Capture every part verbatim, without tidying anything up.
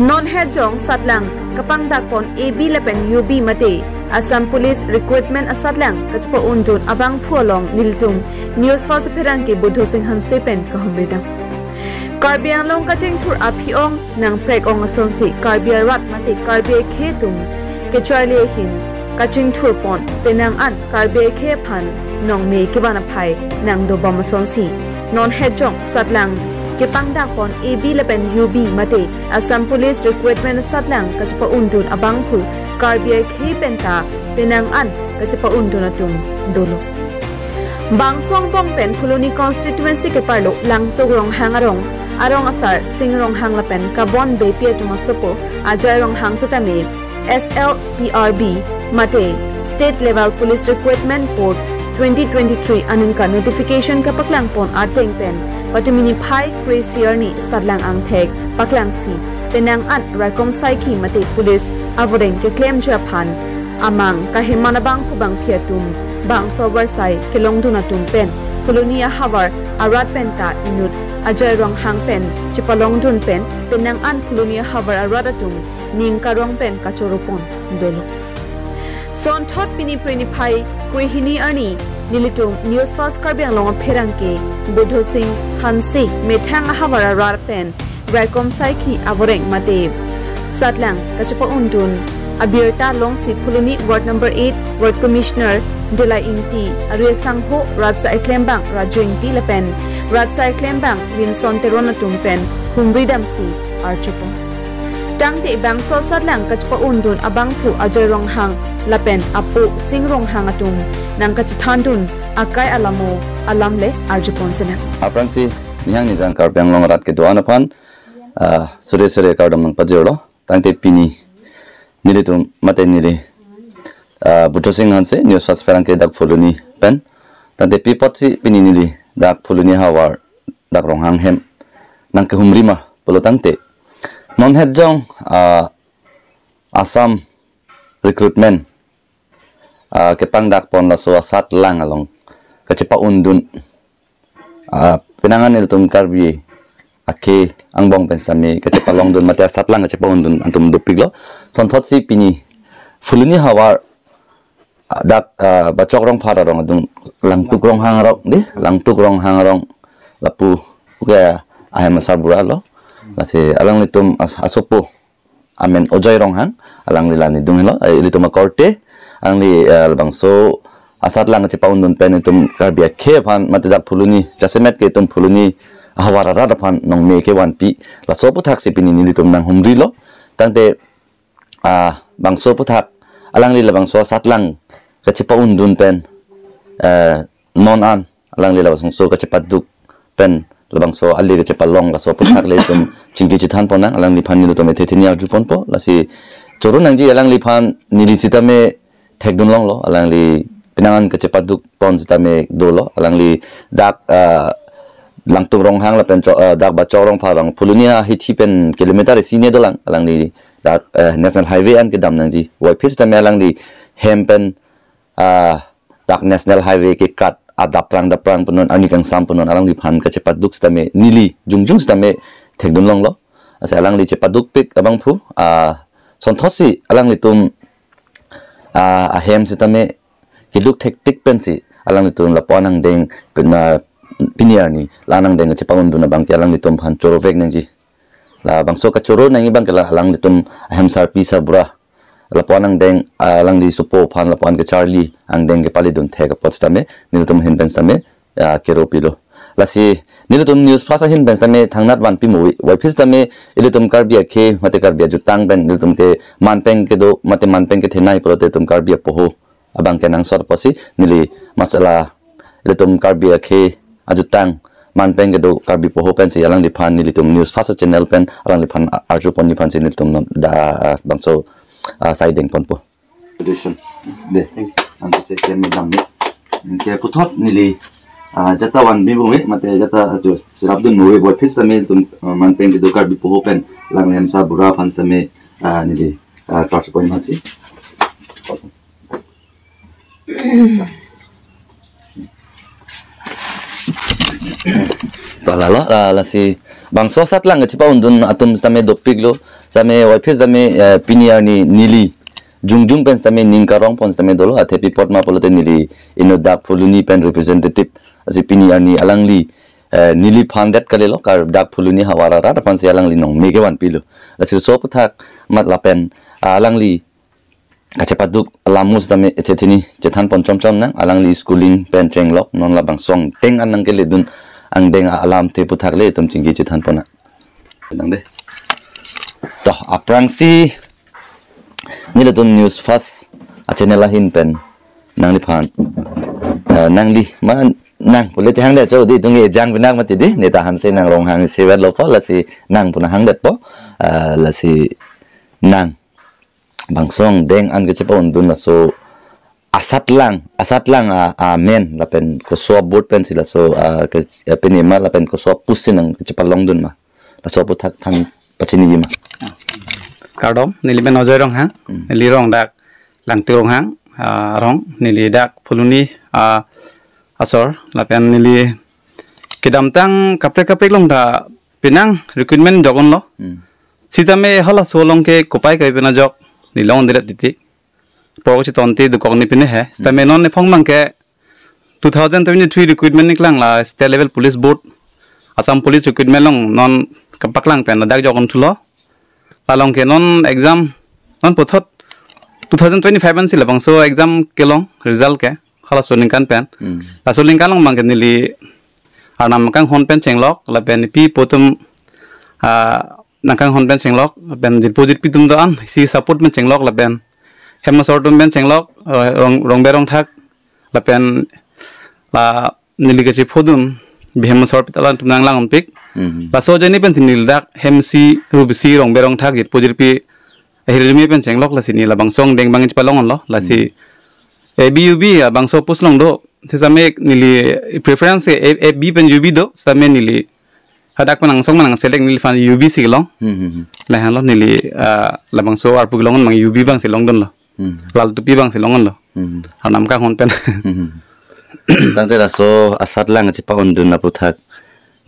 Non het jong satlang kepangdak pon A B lapen U B mate Assam Police Recruitment asatlang kachepa-undun abangphu along nelitum News First apherangke Buddho Sing Hanse pen kahumri dam. Karbi Anglong kachingthur aphi-ong nangprek-ong asonsi Karbi arat mate Karbi akhei atum kacharli ahin kachingthur pon penang an Karbi akhei aphan nongme kevan aphai nangdobom asonsi non het jong satlang kepangdak pon A B lapen U B mate Assam Police Recruitment asatlang kachepa-undun abangphu Karbi akhei pen ta penang an kachepa-undun atum dolo. Bangso angbong pen Phuloni constituency keparlo Langtuk Ronghang arong, arong asar Sing Ronghang lapen Kabon Beypi atum asopo Ajoy Ronghang setame S L P R B mate State Level Police Recruitment Board twenty twenty-three aningkan notification kepaklang pon ateng pen patumi niphai kre-isi arni satlang angthek paklangsi penang an raikom saikhi mate police avoreng keklemji aphan amang kaheman abangphu bangphi atum bangso avarsai kelongdun atum pen Phuloni ahavar arat pen ta inut Ajoy Ronghang pen chepalongdun pen penang an Phuloni ahavar arat atum ning karong pen kachoro pon dolo. Sonthot pini phre niphai krehini arni nelitum News First Karbi Anglong apherangke Buddho Sing Hanse methang ahavar arat pen raikom saikhi avoreng mate satlang kachepa-undun abirta longsi Phuloni Ward number eight Ward Commissioner Dela Ingti, Ari asangho rat sa-eklembang Raju Ingti lapen rat sa-eklembang Winson Teron atum pen humri damsi arjupon. Tangte bangso satlang kachepa-undun abangphu Ajoy Ronghang lapen apo Sing Ronghang atum nangkachethandun akai alamo alam le arjupon senang. Aphrangsi nihang nijang Karbi Anglong arat kedo-an aphan, ah, suri suri kardom nangpajirlo. Tangte pini nelitum mate neli, ah, Buddho Sing Hanse, News First apherangke dak Phuloni pen. Tangte pi apotsi pini neli dak Phuloni ahavar dak Ronghang hem nangkehumri ma pulo tangte, non het jong, ah, Assam recruitment, ah, kepangdak pon laso asatlang along kachepa-undun, ah, penang an ilitum Karbi akhei angbong pen setame kachepalongdun mate asatlang kachepa-undun atum dopiklo. Sonthotsi pini Phuloni ahavar, ah, dak, ah, Bachok Rongphat arong adung Langtuk Ronghang arong dei, Langtuk Ronghang arong lapu ke ahem asarbura lo. Lasi alanglitum as-, asopo amen Ajoy Ronghang, alangli la nidung helo, eh, ilitum akorte, alangli, eh, labangso asatlang kachepa-undun pen itum Karbi akhei aphan mate dak Phuloni, jasemet ke itum Phuloni ahavar arat aphan nongme kevanpi, laso aphuthaksi pini nelitum nanghumrilo. Tangte, ah, bangso aphuthak alangli labangso asatlang kachepa-undun pen, eh, non an alangli labangso kachepaduk pen labangso ali kachepalong laso aputhak le itum chingki chethan ponnang, alangliphan nelitum ethe theni arju ponpo. Lasi choro nangji alangliphan, neli setame thekdunlonglo, alangli penang an kachepaduk pon setame dolo, alangli dak, ah, Langtuk Ronghang lapen cho-, ah, dak Bachok Rongphat abang Phuloni ahithi pen kilometer isi ne dolang, alangli dak, eh, National Highway an kedam nangji. Voiphit setame alangli hem pen, ah, dak National Highway kekat adap prang dap prang punon, arni kangsam punon alangliphan kachepaduk setame neli jongjong setame thekdunlonglo. Lasi alangli chepadukpik abangphu, ah, sonthotsi alanglitum, ah, ahem setame keduk thektik pensi alanglitum lapu-an angdeng pen, ah, pini arni la-an angdeng kachepa-undun abangke alanglitum aphan chorovek nangji. Labangso kachoro nangji abangke la alanglitum ahem sarpi sarbura lapu-an angdeng, ah, alangli sopo aphan lapu-an kacharli angdeng kepaledun thek apot setame nelitum ahin pen setame, ah, kero pilo. Lasi nelitum News First ahin pen setame thangnat vanpi mo, voiphit setame ilitum Karbi akhei mate Karbi ajutang pen nelitum ke manpeng kedo mate manpeng kethenei pulote itum Karbi apoho abangke nangsot apotsi neli masala ilitum Karbi akhei ajutang manpeng kedo Karbi poho pensi alangliphan nelitum News First channel pen alangliphan a-, arju ponji aphansi nelitum non dak, ah, bangso, ah, sai deng ponpo. Edition. Dei. Thank you. Anto se kem dam ne. Ke puthot neli, ah, jata vanpi mo mate jata ajo cherapdun mo, voiphit setame itum, ah, manpeng kedo Karbi poho pen alangli ahem sarbura aphan setame, ah, neli, ah, arju pon aphansi. To lalo, ah, lasi Bangso asatlang kachepa-undun atum sitame dopiklo, sitame waiphe sitame, eh, pini arni neli jongjung pen sitame ning karong pon sitame dolo, athe pi apot ma pulote neli inut dak Phuloni pen representative, lasi pini arni alangli, eh, neliphan det kalilo, kar dak Phuloni havar arat aphansi alangli nongme kevan pilo. Lasi laso aputhak mat lapen, ah, alangli kachepaduk alam mus sitame ethe thini chethan pon chomchom nang, alangli schooling pen chenglok, non labangso angdeng an nangkeledun angdeng alamthe aputhak le itum chingki chethan pon nang. Nang de. To, aphrangsi nelitum News First a-channel ahin pen nangliphan, eh, nangli ma nang pule chehang de cho di tung ejang pinak mati di, neta Hanse Nangrong hangsevetlo po, lasi nang pu nang hangdetpo, eh, lasi nang bangso angdeng an kachepa-undun laso asatlang, asatlang a, amen lapen koso a-board pensi laso, ah, ke, eh, pini ma lapen koso a-post si nang kachepalongdun ma, laso aputhak than pachiniji ma. Kardom, neli men Ajoy Ronghang, Hmm. neli rong dak Langtu Ronghang, ah, rong, neli dak Phuloni, ah, asor, lapen neli kedamtang kaprek kaprek along ta penang recruitment jok-onlo. Hmm. Sitame halaso along ke kopai kai pen ajok neli long-un-edet titi. Porok chitonte dokok ni pine he. Sitame non nephong abang ke two thousand twenty-three recruitment ni klang la State Level Police Board, Assam Police Recruitment along non kepaklang pen ladak jok-on thulo. Along ke non exam, non puthot two thousand twenty-five ansi labangso exam kelong result ke halaso aningkan pen. Hmm. Laso aningkan along abang ke neli arnam kanghon pen chenglok, lapen pi apo atum, ah, nangkanghon pen chenglok, lapen jirpo jirpi atum do-an, isi support pen chenglok, lapen hem asor atum pen chenglok, eh, rong, rongbe rongthak, lapen la neli kachephodun, bi hem asor pitala atum nanglang-unpik. Mhm. Laso ajoine pen si neli dak hem isi, rup isi, rongbe rongthak, jirpo jirpi, ahirjume pen chenglok, lasi neli labangso angdeng abang chepalong-onlo, lasi Mhm. A B U B, ah, bangso post along do, sitame neli preference ke A, A B pen U B do, sitame neli hadak pen angsong pen nang select neliphan U B si long. Hmm, hmm, hmm. Lahenlo neli, ah, labangso arpu kelong abang U B abangsi longdunlo. Hmm. Lal tupi abangsi long-onlo. Hmm. Arnam kanghon pen. Hmm, hmm. Tangte laso asatlang kachepa-undun aputhak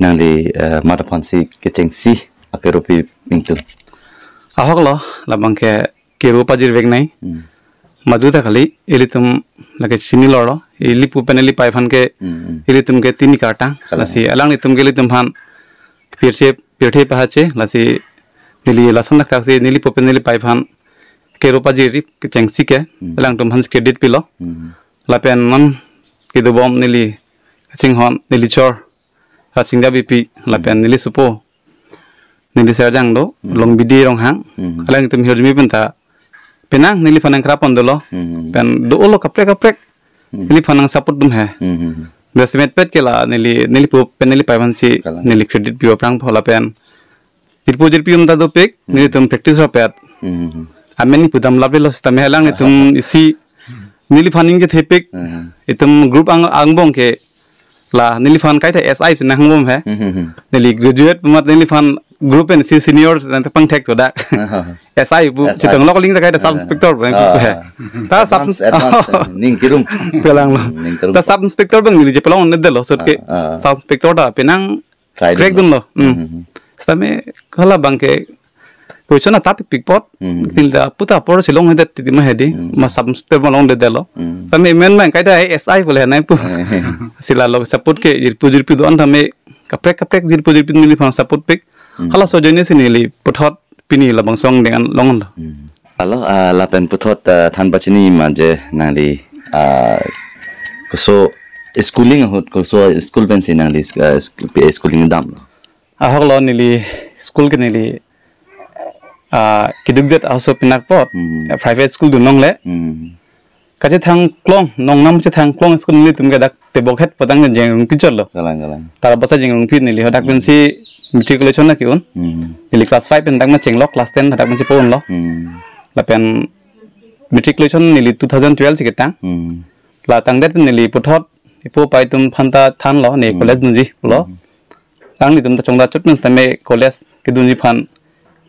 nangli, eh, mat aphansi kechengsi akeropi ingtung. Ahoklo, labang ke kero pajirvek nai. Hmm. Madu ta kali, ilitum lake chinilo lo, ili pu pen ili pai aphan ke, Hmm, hmm. ilitum ke tini kartang. Kalang. Lasi alanglitum ke ilitum aphan pirthe, pirthe pahache, lasi neli lason thakthak si neli pu pen neli pai aphan kero pajirip kechengsi ke, Hmm. alangtum aphan credit pilo. Hmm. Lapen non kedobom neli kachinghon neli chor Rasingda B P, lapen Hmm. neli supo, neli serjang do, Hmm. Longbidi Ronghang, Hmm. alangtum ahirjume pen ta penang neliphan nangkrap-on dolo, Hmm. pen do-olo kaprek kaprek, Hmm. neliphan nang support dun he. Hmm. Best match pet ke la neli, neli pu pen neli pai aphansi Kalang. neli credit pipo aphrang pho lapen jirpo jirpi atum ta dopik, Hmm. nelitum practice rapet. Hmm. Amen ni pudam laple lo sitame alanglitum isi neliphan ning kethepik. Hmm. Itum group ang, angbong ke la neliphan kaita S I si nanghangbom he. Hmm. Neli graduate pu amat neliphan group pen si senior nang pangthek to dak. Hmm. S I pu S I. Chitong lok ling ta kaita sub Ah. inspector pu nang Ah. pu he. Ta sub Advance, advance, eh, ning kirum. Kalang lo. Hmm, ning kirum. Ta sub inspector abang neli chepalong-un-edetlo sot ke. Ah, ah. Sub inspector ta penang Try crack dun lo. Dun lo. Hmm. Hmm, hmm. Sitame hala abang ke question atap pikpot. Hmm. Neli ta puta apor si long-edet titi ma hedi. Hmm. Ma sub inspector ma long-edetlo. Hmm. Sitame amen abang kaita S I pule nai pu. Hmm. Sila lo support ke jirpo jirpi do-an tame kaprek kaprek jirpo jirpi neliphan support pik. Hmm. Halaso ajoine si neli puthot pini labangso angdeng an long-onlo. Hmm. Alo, ah, lapen puthot, ah, than pachini ma je nangli, ah, koso schooling ahut, koso school pensi nangli, ah, sk-, pi-, schooling damlo. Ahoklo neli school ke neli, ah, keduk det aso pinakpot, Hmm. eh, private school dunlongle. Hmm. Kachethang klong, nongnam chethang klong school nelitum ke dak Tebokhet pu tang Jengrungpi chotlo. Kalang, kalang. Tarabasa Jengrungpi neli hadak Hmm. pensi matriculation nangke-un. Hmm. Neli class five pen tang ma chenglok, class ten hadak pensi po-onlo. Hmm. Lapen matriculation neli two thousand twelve si ketang. Hmm. La tangdet pen neli puthot ipo pai atum aphan ta thanlo, ne Hmm. college dunji pulo. Hmm. Alanglitum ta chongda chot pen sitame college kedunji aphan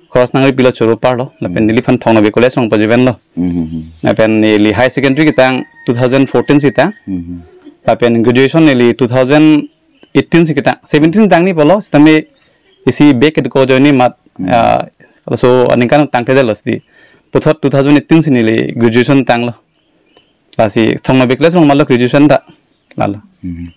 khorang nangri pilo choro parlo, lapen Hmm. neliphan Thong Nave College along pajuvenlo. Hmm, hmm, hmm. Lapen neli high secondary ketang two thousand fourteen si tang. Hmm, hmm. Lapen graduation neli two thousand eighteen si ketang, seventeen tang ni pulo, sitame isi bek keduk ajoine amat, ah, laso aningkan tangtedetlo si. Puthot two thousand eighteen si neli graduation tanglo. Lasi Thong Nokbe College along matlo graduation ta. Lalo. Hmm.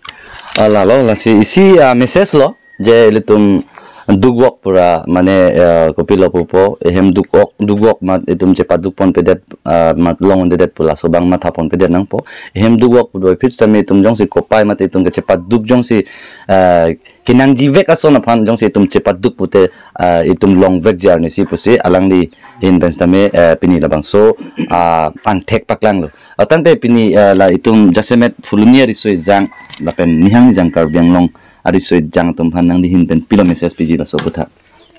Ah, lalo, lasi isi, ah, message lo, je ilitum dukvok pura, mane, eh, kopilo pupo, ehem dukvok, dukvok amat itum chepaduk ponpedet, ah, amat longledet pu laso abang matha ponpedet nangpo. Ehem dukvok pu doiphi sitame itum jongsi kopai amat itum kechepaduk jongsi, eh, kenangjivek ason aphan jongsi itum chepaduk pute, ah, itum longvekji arnisi pusi alangli ahin pen sitame, eh, pini labangso, ah, angthek paklanglo. Ah, tangte pini, eh, la itum jasemet Phuloni ariso ejang lapen Nihang Nijang Karbi Anglong ariso ejang atum aphan nangli ahin pen pilo message piji laso aphuthak?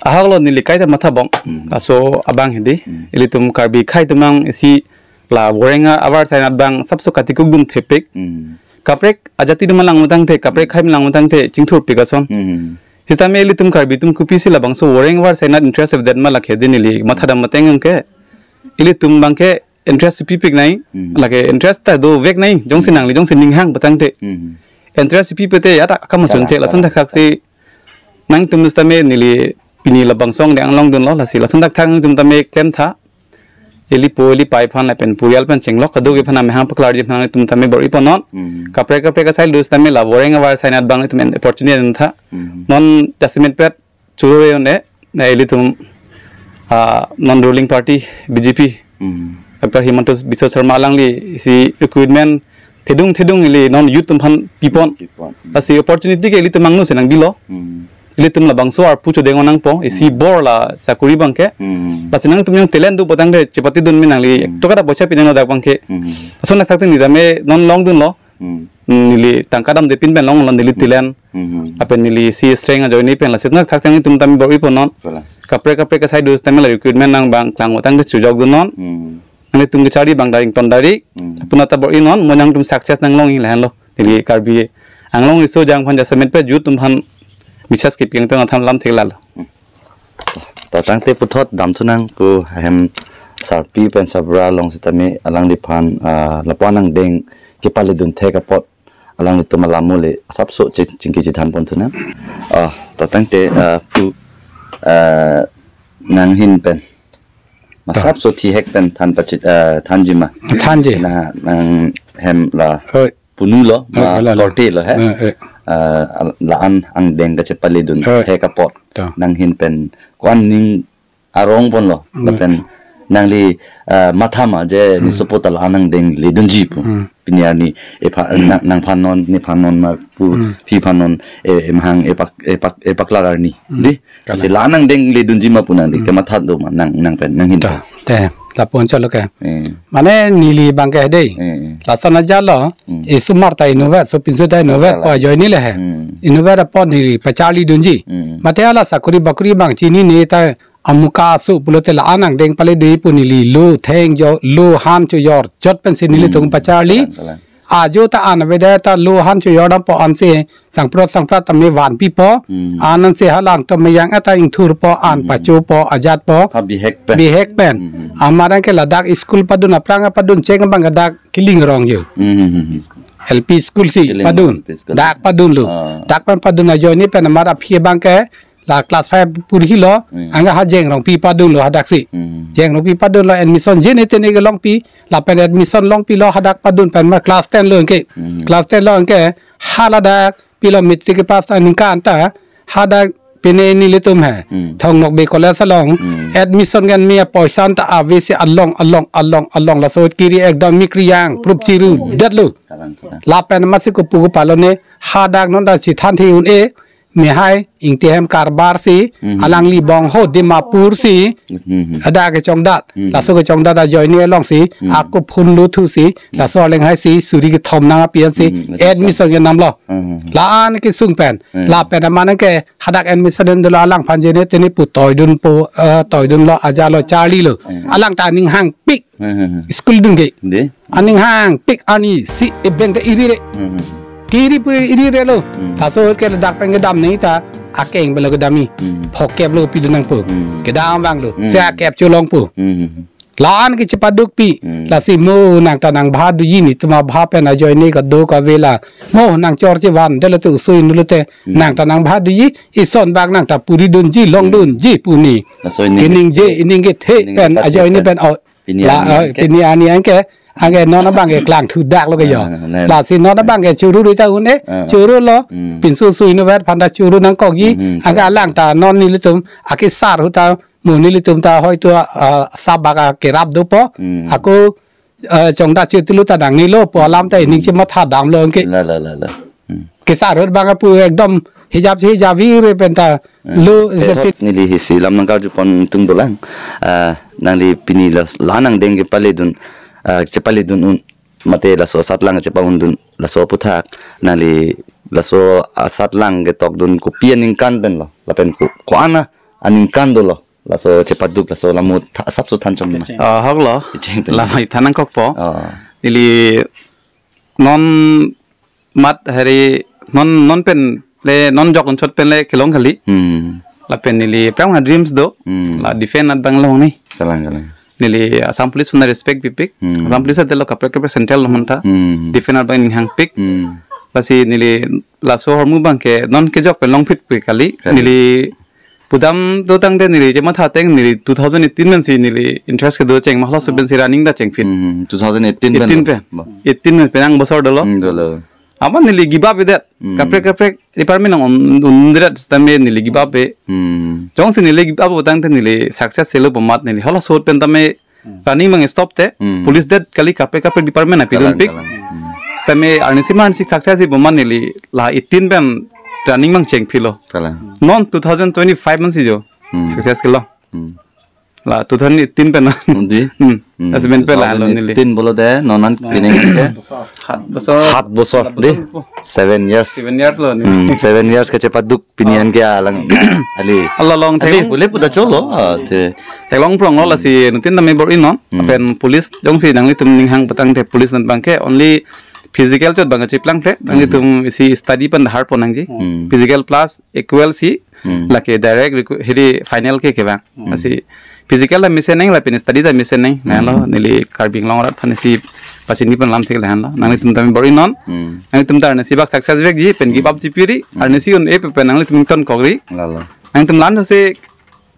Ahok lo, neli kaita matha bom. Hmm. Laso abang hedi. Hmm. Ilitum Karbi akhai atum abang isi la voreng avar sainat abang sapso katikuk dun thepik. Hmm. Kaprek ajati atum lang matangte, kaprek akhai lang matangte, chingthurpik ason. Hmm. Sitame ilitum Karbi atum kopisi labangso voreng avar sainat interest avedet ma, lake hedi neli mathadam ateng ke. Ilitum abangke interest pipik nai, Hmm. lake interest ta dovek nai, jongsi Hmm. nangli, jongsi ninghang patangte. Hmm. Interest pipete ya ta kam Kalang, chunche, lason kalang. Thakthak si nangtum sitame neli pini labangso angdeng anglong dunlo, lasi lason thakthak nangtum tame klemtha. Ili po, ili pai aphan lapen purial pen chenglok, kadokave aphan amahang paklarji aphan nangtum tame bor-ipo non. Hmm. Kaprek kaprek asai lus tame la voreng avar sainat abang itum opportunity duntha. Hmm. Non jasemet pet churore one, na ilitum, ah, non ruling party B J P, Hmm. Doctor Himanta Biswa Sarma alangli isi recruitment thedung thedung ili non youth atum aphan pipon. Pipon. Lasi opportunity ke ilitum angno si nangbilo. Hmm. Ilitum labangso arpu chodeng nangpo, isi Hmm. bor la sakuri abangke. Hmm. Lasi nangtum jong talent do patangte chepatidun me nangli, Hmm. tokada poisa pinanglo dak abangke. Hmm. Lason thakthak neli tame non longdunlo. Hmm. Neli tangka damde pin pen longlo neli Hmm. talent. Hmm. Lapen neli isi strength ajoine pen, lasi thakthak nangtum tame bor-ipo non. Kalang. Kaprek kaprek asai dus tame la recruitment nang abang klang patangte chojokdun non. Hmm. Nangtum kecharli abang daring ton daring. Hmm. Puna ta bor-i non, mo nangtum success nanglong-i lahenlo. Neli Karbi Anglong riso ejang aphan jasemet pet youth atum aphan message kepiklang tong atham lam theklalo. Hmm. To tangte puthot damthu nang pu ahem sarpi pen sabra along sitame alangliphan, ah, lapu-an angdeng kepaledun thek apot alanglitum alam mule asapso chi-, chingki chithan ponthu nang. Ah, to tangte, ah, pu, ah, nang ahin pen. To. Masapso thihek pen than pachit, ah, thanji ma. Thanji. Na nang hem la Oi. Punulo, Oi, ma oi, la, la. Korte lo he. Oi, oi. Ah, la-an angdeng kachepaledun Oi. Thek apot. To. Nang ahin pen ko-an ning arong ponlo. Oi. Lapen nangli, ah, matha ma je Hmm. nesopo ta la-an angdeng ledunji pu. Hmm. Pini arni epha Hmm. nang, nangphan non, nephan non ma pu Hmm. phiphan non, eh, emahang epak, epak, epaklar arni. Hmm. Di? Kalang. Lasi la-an angdeng ledunji ma pu nangli Hmm. kematha do ma nang, nang pen, nang ahin To. pen. Te, lapu-an cholo ke. Eh. Mane neli abangke dei. Eh, eh. Lason ajatlo, Hmm. isomar ta inutvet, sopinso ta inutvet, Kalang. pu ajoine le he. Hmm. Inutvet apot neli pacharlidunji. Hmm. Mate hala sakuri bakuri abang chinine ta amuka aso pulote la-an angdeng pale dei pu neli lo theng jo, lo han chojor jot pensi neli Hmm. tum pacharli. Kalang, kalang. Ajo ta an avedet ta lo han chojor dampo ansi sangprot sangprat tame vanpipo. Hmm. Anansi halangtum meyang eta ingthurpo, an Hmm. pachopo, ajatpo. Ha bihek pen. Bihek pen. Hmm, hmm. Amat abangke ladak school padun aphrang padun cheng abang ladak Kiling Rong jo. Hmm, hmm, hmm, hmm. L P school si Kiling padun. L P school. Dak padunlo. Ah. Dak pen padun ajoine pen amat aphi abangke la class five purhilo, Hmm. anke ha Jeng Rongpi padunlo hadaksi. Hmm. Jeng Rongpi padunlo admission jene tene kelongpi, lapen admission longpilo hadak padun pen ma class ten lo anke. Hmm. Class ten lo anke haladak pilo matric pass aningkan ta hadak pine nelitum he. Hmm. Thong Nokbe College along. Hmm. Admission kan mi apoisa ta avesi along, along, along, along laso kiri ekdom mikri yang prup chiru Hmm. detlo. Kalang, kalang. Lapen amatsi kopu kopalone hadak non ta si than the un-e, mehai ingti hem karbar si, Mhm. alangli bong ho Dimapur si, Mhm. ada kechongdat, Mhm. laso kechongdat ajoine along si, Mhm. ako phone lo thu si, Mhm. laso alenghai si, suri kethom nang apian si, Mhm, laso admission ke namlo. Mhm. La-an kesung pen, Mhm. lapen amat abangke hadak admission dolo alangphan jene tene pu toidunpo, eh, toidunlo ajatlo charlilo. Mhm. Alang ta aning hangpik. Hmm, hmm, hmm. School dun ke. De? Aning hangpik ani si ebeng ke irire. Hmm, hmm. Kiri pu irirelo. Hmm. Laso ke ladak pen kedam neta akeng belo kedamji. Hmm. Phokep lo pidun nangpo. Hmm. Kedam abang lo. Hmm. Sia kep cholongpo. Hmm, hmm, hmm. La-an ke chepadukpi. Hmm. Lasi mo nang ta nang bha doji, netum abha pen ajoine kedo kave la. Mo nang chor chevan, delo te usui nulu te. Hmm. Nang ta nang bha doji, ison bak nang ta puri dunji, long Hmm. dunji pu ne. Laso ining Ining je, kethe. Ining kethe Ining pen, kethe ajoine pen. pen, oh. Pini La, ani eh, anke. pini ani anke. Anke non abang ke klang thudak lo ke jo. Ah, nah. Lasi non abang ke churu ri ta un eh. Ah. Churu lo. Hmm. Pinso sui no ber phan ta churu nangkokji. Hmm, hmm. Anke alang ta non nelitum akesar ahut ta mo nelitum ta hoito, ah, sabak akerap dopo. Hmm. Ako, ah, chongda chetulu ta nangnelo pu alam ta ining Hmm. chematha damlo anke. La, la, la, la. Hmm. Kesar ahut bang apu ekdom hijab si hijab vire pen ta Hmm. lo Te sepi. thot neli hisi lam nangkarju pon tung dolang. Ah, nangli pini las-, la nang deng kepale dun, ah, chepale dun un, mate laso asatlang chepa un dun, laso aputhak, nangli laso asatlang ketok dun kopi aningkan pen lo, lapen ko, ko-an aningkan dolo, laso chepaduk, laso lamut, tha-, asapso than chom ma. Kecheng. Ah, hok lo. Kecheng pen. Lamai than nangkokpo. Ah. Neli non mat hari non, non pen le, non jok unchot pen le kelong kali. Hmm. Lapen neli prang na dreams do. Hmm. La defend at bang long ni. Kalang, kalang. Neli Assam Police puna respect pipik. Hmm. Assam Police atelo kaprek kaprek central lo manta. Hmm. Defend at bang ning hangpik. Hmm. Lasi neli laso ahormu bang ke non kejok pen longphit pi kali. Kali. Neli pudam do tangte neli chematha ateng neli two thousand eighteen man si neli interest kedo cheng mahlo suben si running ta chengphit. Hmm, two thousand eighteen pen eighteen lo. Pen. Ba. Eighteen pen penang bosor dolo. Hmm, dolo. Amat neli give up idet. Hmm. Kaprek kaprek department nang un-, undret sitame neli give up e. Hmm. Jongsi neli give up tangte neli success selo pomat neli hala sot pen tame Hmm. running mang stop te. Hmm. Police det kali kaprek kaprek department api Kalang, dunpik. kalang. Hmm. Sitame arnisi ma arnisi success ibo man neli la eighteen pen running mang chengphilo. Kalang. Non two thousand twenty-five man si jo. Hmm. Success kelo. Hmm. La two thousand eighteen pen. Undi? Hmm. Hmm. Asmen pe la lo neli. Two thousand eighteen bolo de, non an Nah. pining ke. Hat bosor. Hat bosor, Hat di? bosor po. Seven years. Seven years lo ni. Hmm. Seven years ke chepaduk pini Oh. an ke alang. Ali. Allah long Ali, theng. Pule puta cholo. Ah, te. Theklong prong lo lasi nutin tame bor-i non. Hmm. Pen police jongsi nanglitum ning hang petang te police nat bang ke only physical chot bang chiplang pre. Hmm. Nanglitum isi study pen dahar pon nangji. Hmm. Physical plus equal si Hmm. lake direct requ-, hiri final ke kevang. Hmm. Lasi physical ta mesen nang lapen study ta mesen nang. Hmm. Nang lo neli Karbi Anglong arat aphan si pachini pen lam thek lahan lo. Nanglitum tame bor-i non. Hmm. Nanglitum ta arnisi bak success vekji pen give up ji piri. Hmm. Arnisi un-e pe pen nanglitum ingtonkokri. Lalo. Nanglitum lan se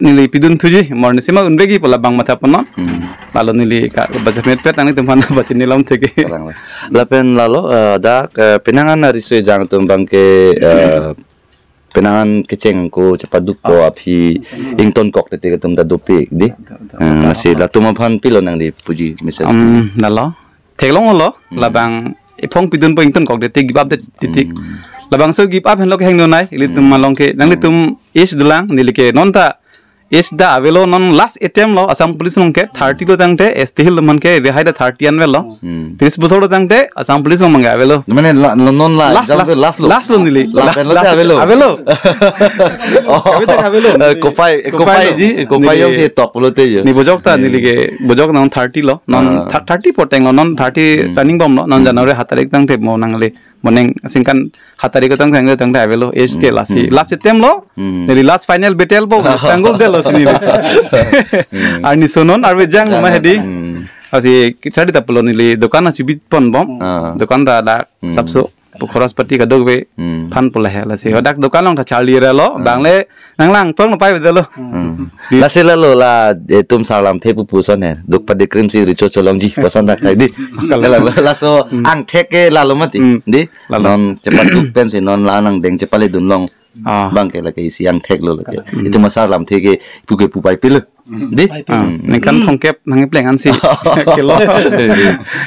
neli pidun thuji, mo arnisi ma unvekji pu labang matha pon non. Hmm. Lalo neli ka bajamet pet nanglitum aphan pachini lam thek. Kalang la. Lapen lalo, eh, dak, eh, penang an arisoi jang atum bang ke, eh, penang an kecheng ko chepaduk ko Oh. aphi ingtonkok tete atum ta dopik di. Betul, betul. Eh, Betul. lasi latum aphan pilo nangli puji message. Um, lalo. Theklong lo, Hmm. labang ephong pidunpo ingtonkok tete give up det titik. Hmm. Labangso give up henlo keheng nonai, ilitum Hmm. along ke, nanglitum Hmm. age dolang, neli ke non ta age ta avelo non last attempt lo, Assam Police along ke, thirty lo tangte, S T Hill man ke, rehai ta thirty an velo. Hmm. Tris bosor lo tangte, Assam Police along mangga avelo. Mane la, la, non la, Last, exam la, ke last lo. last lo neli. La, Last, pen lo last te avelo. avelo. Oh. Kami tak avelo. Eh, kopai, eh, Kopai kopai lo. ji, kopai Neli jongsi tok lo te jo. Ni bojok ta, Hmm. neli ke, bojok non thirty lo, non Ah. thir-, thirty poteng lo, non thirty Hmm. running bom lo, non Hmm. January hat tarik tangte mo nangle, mo neng singkan hat tarik tang tang tang ta avelo, age ke Hmm. lasi. Hmm. Last attempt lo, Hmm. neli last final battle po, sanggul de lo sini. Hmm. Arnisi non, arve jang Jang, ma hedi. hmm. Lasi, chari ta pulo neli, dukan na chibit pon bom, Ah. dukan ta da, Hmm. sapso. Pu khoros pati kadokave Hmm. phan pula he lasi. Hadak dukan along ta charli relo, Hmm. bang le nang lang prong no pai bede lo. Hmm. Di- Lasi lalo la, eh, tum sarlam the pupu son he. Duk padi krim si richo cholongji, pasan dak thai di. Kalau Lalo, laso Hmm. angthek ke lalo mati. Hmm. Di? Lalo. Non chepaduk pen si non la nang deng chepale dun long. Ah. Bang ke lake isi angthek lo lake. Hmm. Itum asarlam the ke pu ke pu pai pilo. Di? Pai pilo. Ah, Hmm. ningkan Hmm. thomkep nangkepleng ansi. Kelo.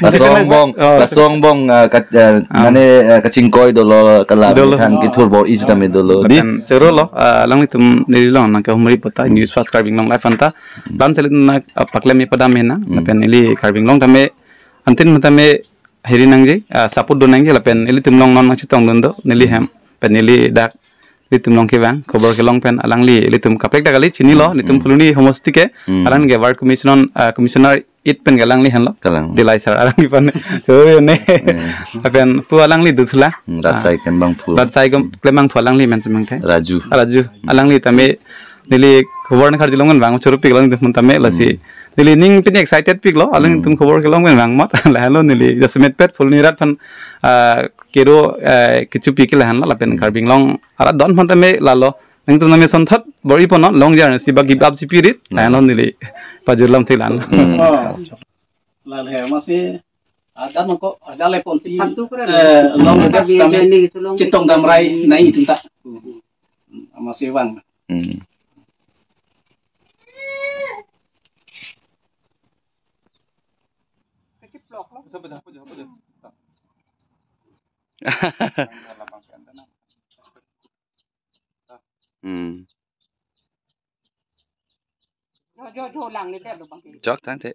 Laso angbong, Oh. laso angbong, ah, kat-, ah, Ah. mane, ah, kachingkoi dolo, kala Dolo. methang kethur bor-i sitame dolo. Di? Lapen choro lo, ah, alanglitum neli along nangkehumri pota, News Fast Karbi Anglong Live anta. Lam selit na, ah, paklem ipadam hena. Hmm. Lapen neli Karbi Anglong tame, antin tame heri nangji, ah, support do nangji, lapen ilitum along non nangchetong dun do, neli hem, pen neli dak, ilitum along kevang, khobor kelong pen alangli, ilitum kaprek dak kali chinilo, ilitum Hmm. Phuloni homosti ke, Hmm. alang ke ward commissioner, ah, commissioner it pen ke alangli henlo. Kalang. Dilai sir, alangli pan, so ne. Hmm. Lapen pu alangli duthula. Hmm, Ratsai Ah. Kembang Phu. Ratsai Kem-, Kembang Phu alangli men semang the. Raju. Raju, alangli tame, neli khobor nangkarjulong bang, choro pi alangli dun tame, lasi. Hmm. Neli ning pini excited piklo, aling Hmm. tum khobor kelong pen vangmat, lahenlo neli, jasemet pet Phuloni arat aphan, ah, kero, eh, kechopi ke lahenlo, lapen Hmm. Karbi Anglong arat don aphan tame lalo, nangtum tame sonthot bor-ipo non, long journey si ba give up si pirit, Hmm. lahenlo neli, pajirlam thilan. Hmm. Oh. Lale, masi, ajan ko, ajan le ponti, Patu kura eh, long Patu gas kami, kami, chetong damrai, nai itum ta. Masi vang. Hmm. Hmm. Jo, jo, jo, lang ni tep lo bang. Jok tangte.